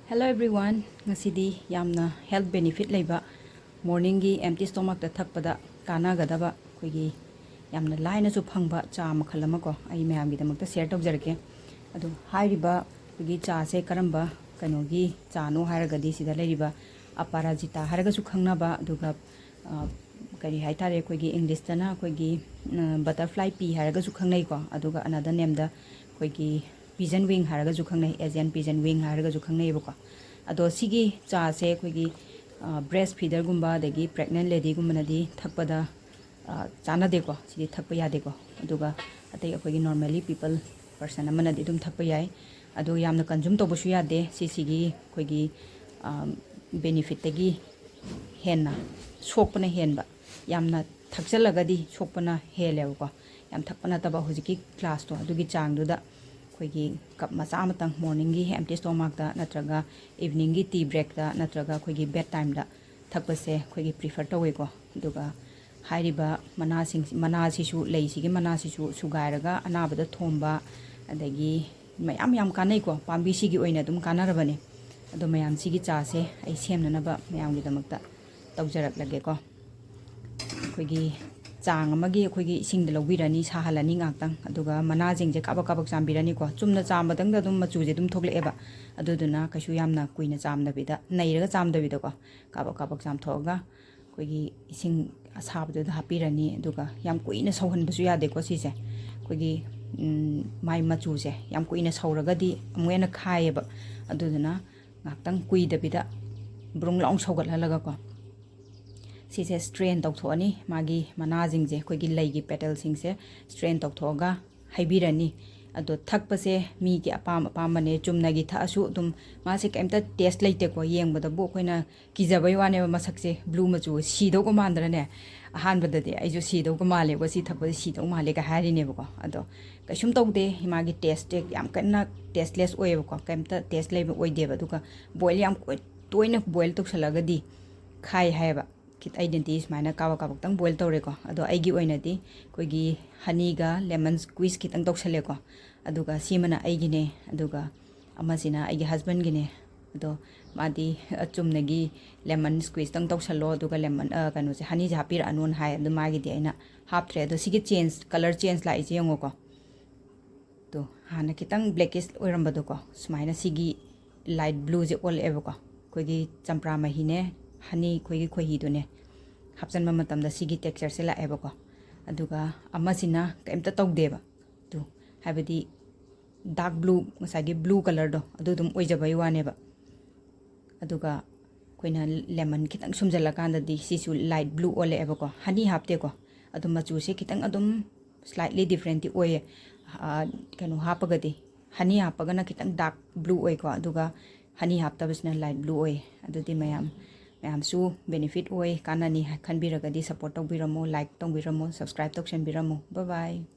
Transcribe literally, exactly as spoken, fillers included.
Hello everyone, ꯉꯁꯤꯗꯤ ꯌꯥꯝꯅ health benefit ꯂꯩꯕ, morningꯒꯤ empty stomachꯇ ꯊꯛꯄꯗ ꯀꯥꯟꯅꯒꯗꯕ, ꯑꯩꯈꯣꯏꯒꯤ ꯌꯥꯝꯅ ꯂꯥꯏꯅꯁꯨ ꯐꯪꯕ ꯆꯥ ꯃꯈꯜ ꯑꯃ ꯀꯣ, ꯑꯩ ꯃꯌꯥꯝꯒꯤꯗꯃꯛꯇ share ꯇꯧꯖꯔꯛꯀꯦ꯫ ꯑꯗꯣ ꯍꯥꯏꯔꯤꯕ ꯑꯩꯈꯣꯏꯒꯤ ꯆꯥꯁꯦ ꯀꯔꯝꯕ ꯀꯩꯅꯣꯒꯤ ꯆꯥꯅꯣ ꯍꯥꯏꯔꯒꯗꯤ, ꯁꯤꯗ ꯂꯩꯔꯤꯕ ꯑꯄꯔꯥꯖꯤꯇꯥ ꯍꯥꯏꯔꯒꯁꯨ ꯈꯪꯅꯕ, ꯑꯗꯨꯒ ꯑ, ꯀꯔꯤ ꯍꯥꯏꯇꯥꯔꯦ, ꯑꯩꯈꯣꯏꯒꯤ Englishꯇꯅ ꯑꯩꯈꯣꯏꯒꯤ, ꯑ, butterfly pea ꯍꯥꯏꯔꯒꯁꯨ ꯈꯪꯅꯩꯀꯣ, ꯑꯗꯨꯒ another nameꯗ ꯑꯩꯈꯣꯏꯒꯤ pigeon wing ꯍꯥꯏꯔꯒꯁꯨ ꯈꯪꯅꯩ, Asian pigeon wing ꯍꯥꯏꯔꯒꯁꯨ ꯈꯪꯅꯩꯌꯦꯕꯀꯣ꯫ ꯑꯗꯣ ꯁꯤꯒꯤ ꯆꯥꯁꯦ ꯑꯩꯈꯣꯏꯒꯤ, ꯑ, breast feederꯒꯨꯝꯕ ꯑꯗꯒꯤ pregnant ladyꯒꯨꯝꯕꯅꯗꯤ ꯊꯛꯄꯗ, ꯑ, ꯆꯥꯟꯅꯗꯦꯀꯣ, ꯁꯤꯗꯤ ꯊꯛꯄ ꯌꯥꯗꯦꯀꯣ꯫ ꯑꯗꯨꯒ ꯑꯇꯩ ꯑꯩꯈꯣꯏꯒꯤ normally people person ꯑꯃꯅꯗꯤ ꯑꯗꯨꯝ ꯊꯛꯄ ꯌꯥꯏ꯫ ꯑꯗꯣ ꯌꯥꯝꯅ consume ꯇꯧꯕꯁꯨ ꯌꯥꯗꯦ꯫ ꯁꯤꯁꯤꯒꯤ ꯑꯩꯈꯣꯏꯒꯤ, ꯑ, benefitꯇꯒꯤ ꯍꯦꯟꯅ ꯁꯣꯛꯄꯅ ꯍꯦꯟꯕ, ꯌꯥꯝꯅ ꯊꯛꯆꯜꯂꯒꯗꯤ ꯁꯣꯛꯄꯅ ꯍꯦꯜꯂꯦꯕꯀꯣ꯫ ꯌꯥꯝ ꯊꯛꯄ ꯅꯠꯇꯕ, ꯍꯧꯖꯤꯛꯀꯤ glassꯇꯣ ꯑꯗꯨꯒꯤ ꯆꯥꯡꯗꯨꯗ ꯑꯩꯈꯣꯏꯒꯤ cup ꯃꯆꯥ ꯑꯃꯇꯪ morningꯒꯤ empty stomachꯇ ꯅꯠꯇ꯭ꯔꯒ eveningꯒꯤ tea breakꯇ ꯅꯠꯇ꯭ꯔꯒ ꯑꯩꯈꯣꯏꯒꯤ bed timeꯗ ꯊꯛꯄꯁꯦ ꯑꯩꯈꯣꯏꯒꯤ prefer ꯇꯧꯋꯦꯀꯣ꯫ ꯑꯗꯨꯒ ꯍꯥꯏꯔꯤꯕ ꯃꯅꯥꯁꯤꯡ, ꯃꯅꯥꯁꯤꯁꯨ, ꯂꯩꯁꯤꯒꯤ ꯃꯅꯥꯁꯤꯁꯨ ꯁꯨꯒꯥꯏꯔꯒ ꯑꯅꯥꯕꯗ ꯊꯣꯝꯕ, ꯑꯗꯒꯤ ꯃꯌꯥꯝ ꯌꯥꯝ ꯀꯥꯟꯅꯩꯀꯣ, ꯄꯥꯝꯕꯤꯁꯤꯒꯤ ꯑꯣꯏꯅ ꯑꯗꯨꯝ ꯀꯥꯟꯅꯔꯕꯅꯦ꯫ ꯑꯗꯣ ꯃꯌꯥꯝ, ꯁꯤꯒꯤ ꯆꯥꯁꯦ ꯑꯩ ꯁꯦꯝꯅꯅꯕ ꯃꯌꯥꯝꯒꯤꯗꯃꯛꯇ ꯇꯧꯖꯔꯛꯂꯒꯦꯀꯣ꯫ ꯑꯩꯈꯣꯏꯒꯤ ꯆꯥꯡ ꯑꯃꯒꯤ ꯑꯩꯈꯣꯏꯒꯤ ꯏꯁꯤꯡꯗ ꯂꯧꯕꯤꯔꯅꯤ, ꯁꯥꯍꯜꯂꯅꯤ ꯉꯥꯏꯍꯥꯛꯇꯪ, ꯑꯗꯨꯒ ꯃꯅꯥꯁꯤꯡꯁꯦ ꯀꯥꯕꯛ ꯀꯥꯕꯛ ꯆꯥꯝꯕꯤꯔꯅꯤꯀꯣ꯫ ꯆꯨꯝꯅ ꯆꯥꯝꯕꯗꯪꯗ ꯑꯗꯨꯝ ꯃꯆꯨꯁꯦ ꯑꯗꯨꯝ ꯊꯣꯛꯂꯛꯑꯦꯕ, ꯑꯗꯨꯗꯨꯅ ꯀꯩꯁꯨ ꯌꯥꯝꯅ ꯀꯨꯏꯅ ꯆꯥꯝꯗꯕꯤꯗ, ꯅꯩꯔꯒ ꯆꯥꯝꯗꯕꯤꯗꯀꯣ, ꯀꯥꯕꯛ ꯀꯥꯕꯛ ꯆꯥꯝꯊꯣꯛꯑꯒ ꯑꯩꯈꯣꯏꯒꯤ ꯏꯁꯤꯡ ꯑꯁꯥꯕꯗꯨꯗ ꯍꯥꯞꯄꯤꯔꯅꯤ꯫ ꯑꯗꯨꯒ ꯌꯥꯝ ꯀꯨꯏꯅ ꯁꯧꯍꯟꯕꯁꯨ ꯌꯥꯗꯦꯀꯣ ꯁꯤꯁꯦ꯫ ꯑꯩꯈꯣꯏꯒꯤ, ꯎꯝ, ꯃꯥꯏ ꯃꯆꯨꯁꯦ ꯌꯥꯝ ꯀꯨꯏꯅ ꯁꯧꯔꯒꯗꯤ ꯑꯃꯨꯛ ꯍꯦꯟꯅ ꯈꯥꯏꯌꯦꯕ, ꯑꯗꯨꯗꯨꯅ ꯉꯥꯏꯍꯥꯛꯇꯪ ꯀꯨꯏꯗꯕꯤꯗ ꯕ꯭ꯔꯨꯡ ꯂꯥꯎ ꯁꯧꯒꯠꯍꯜꯂꯒꯀꯣ, ꯁꯤꯁꯦ strain ꯇꯧꯊꯣꯛꯑꯅꯤ꯫ ꯃꯥꯒꯤ ꯃꯅꯥꯁꯤꯡꯁꯦ, ꯑꯩꯈꯣꯏꯒꯤ ꯂꯩꯒꯤ petalꯁꯤꯡꯁꯦ strain ꯇꯧꯊꯣꯛꯑꯒ ꯍꯩꯕꯤꯔꯅꯤ꯫ ꯑꯗꯣ ꯊꯛꯄꯁꯦ ꯃꯤꯒꯤ ꯑꯄꯥꯝ ꯑꯄꯥꯝꯕꯅꯦ꯫ ꯆꯨꯝꯅꯒꯤ ꯊꯛꯑꯁꯨ ꯑꯗꯨꯝ, ꯃꯥꯁꯦ ꯀꯩꯝꯇ taste ꯂꯩꯇꯦꯀꯣ꯫ ꯌꯦꯡꯕꯗꯕꯨ ꯑꯩꯈꯣꯏꯅ ꯀꯤꯖꯕꯩ ꯋꯥꯅꯦꯕ, ꯃꯁꯛꯁꯦ blue ꯃꯆꯨ, ꯁꯤꯗꯧꯒ ꯃꯥꯟꯗ꯭ꯔꯅꯦ? ꯑꯍꯥꯟꯕꯗꯗꯤ ꯑꯩꯁꯨ ꯁꯤꯗꯧꯒ ꯃꯥꯜꯂꯦꯀꯣ, ꯁꯤ ꯊꯛꯄꯗ ꯁꯤꯗꯧ ꯃꯥꯜꯂꯦꯒ ꯍꯥꯏꯔꯤꯅꯦꯕꯀꯣ꯫ ꯑꯗꯣ ꯀꯩꯁꯨꯝ ꯇꯧꯗꯦ, ꯃꯥꯒꯤ tasteꯁꯦ ꯌꯥꯝ ꯀꯟꯅ tasteless ꯑꯣꯏꯌꯦꯕꯀꯣ, ꯀꯩꯝꯇ taste ꯂꯩꯕ ꯑꯣꯏꯗꯦꯕ꯫ ꯑꯗꯨꯒ boil ꯌꯥꯝ ꯀꯣꯏ-, ꯇꯣꯏꯅ boil ꯇꯧꯁꯜꯂꯒꯗꯤ ꯈꯥꯏ ꯍꯥꯏꯌꯦꯕ꯫ ꯈꯤꯠ-, ꯑꯩꯅꯗꯤ ꯁꯨꯃꯥꯏꯅ ꯀꯥꯕꯛ ꯀꯥꯕꯛꯇꯪ boil ꯇꯧꯔꯦꯀꯣ꯫ ꯑꯗꯣ ꯑꯩꯒꯤ ꯑꯣꯏꯅꯗꯤ ꯑꯩꯈꯣꯏꯒꯤ honeyꯒ lemon squeeze ꯈꯤꯇꯪ ꯇꯧꯁꯜꯂꯦꯀꯣ꯫ ꯑꯗꯨꯒ ꯁꯤꯃꯅ ꯑꯩꯒꯤꯅꯦ, ꯑꯗꯨꯒ ꯑꯃꯁꯤꯅ ꯑꯩꯒꯤ husbandꯒꯤꯅꯦ꯫ ꯑꯗꯣ ꯃꯥꯗꯤ ꯆꯨꯝꯅꯒꯤ lemon squeeze ꯇꯪ ꯇꯧꯁꯜꯂꯣ, ꯑꯗꯨꯒ lemon ꯀꯩꯅꯣꯁꯦ, honey ꯁꯦ ꯍꯥꯞꯄꯤꯔꯛꯑꯅꯨꯅ ꯍꯥꯏ꯫ ꯑꯗꯨ ꯃꯥꯒꯤꯗꯤ ꯑꯩꯅ ꯍꯥꯞꯇ꯭ꯔꯦ꯫ ꯑꯗꯣ ꯁꯤꯒꯤ change, colour change ꯂꯥꯛꯏꯁꯦ ꯌꯦꯡꯉꯣꯀꯣ꯫ ꯑꯗꯣ ꯍꯥꯟꯅ ꯈꯤꯇꯪ blackish ꯑꯣꯏꯔꯝꯕꯗꯣꯀꯣ, ꯁꯨꯃꯥꯏꯅ ꯁꯤꯒꯤ light blue ꯁꯦ ꯑꯣꯜꯂꯛꯑꯦꯕꯀꯣ꯫ ꯑꯩꯈꯣꯏꯒꯤ ꯆꯝꯄ꯭ꯔꯥ ꯃꯍꯤꯅꯦ, honey, ꯑꯩꯈꯣꯏꯒꯤ ꯈꯣꯏꯍꯤꯗꯨꯅꯦ ꯍꯥꯞꯆꯤꯟꯕ ꯃꯇꯝꯗ ꯁꯤꯒꯤ texture ꯁꯦ ꯂꯥꯛꯑꯦꯕꯀꯣ꯫ ꯑꯗꯨꯒ ꯑꯃꯁꯤꯅ ꯀꯩꯝꯇ ꯇꯧꯗꯦꯕ꯫ ꯑꯗꯨ ꯍꯥꯏꯕꯗꯤ dark blue, ꯉꯁꯥꯏꯒꯤ blue colour ꯗꯣ ꯑꯗꯨ ꯑꯗꯨꯝ ꯑꯣꯏꯖꯕꯩ ꯋꯥꯅꯦꯕ꯫ ꯑꯗꯨꯒ ꯑꯩꯈꯣꯏꯅ lemon ꯈꯤꯇꯪ ꯁꯨꯝꯖꯜꯂꯀꯥꯟꯗꯗꯤ ꯁꯤꯁꯨ light blue ꯑꯣꯜꯂꯛꯑꯦꯕꯀꯣ꯫ Honey ꯍꯥꯞꯇꯦꯀꯣ꯫ ꯑꯗꯣ ꯃꯆꯨꯁꯦ ꯈꯤꯇꯪ ꯑꯗꯨꯝ slightly different ꯇꯤ ꯑꯣꯏꯌꯦ꯫ ꯀꯩꯅꯣ ꯍꯥꯞꯄꯒꯗꯤ, honey ꯍꯥꯞꯄꯒꯅ ꯈꯤꯇꯪ dark blue ꯑꯣꯏꯀꯣ, ꯑꯗꯨꯒ honey ꯍꯥꯞꯇꯕꯁꯤꯅ light blue ꯑꯣꯏꯌꯦ꯫ ꯑꯗꯨꯗꯤ ꯃꯌꯥꯝ, ꯃꯌꯥꯝꯁꯨ benefit ꯑꯣꯏ, ꯀꯥꯟꯅꯅꯤ ꯈꯟꯕꯤꯔꯒꯗꯤ support ꯇꯧꯕꯤꯔꯝꯃꯣ, like ꯇꯧꯕꯤꯔꯝꯃꯣ, subscribe ꯇꯧꯁꯟꯕꯤꯔꯝꯃꯣ꯫ Bye bye꯫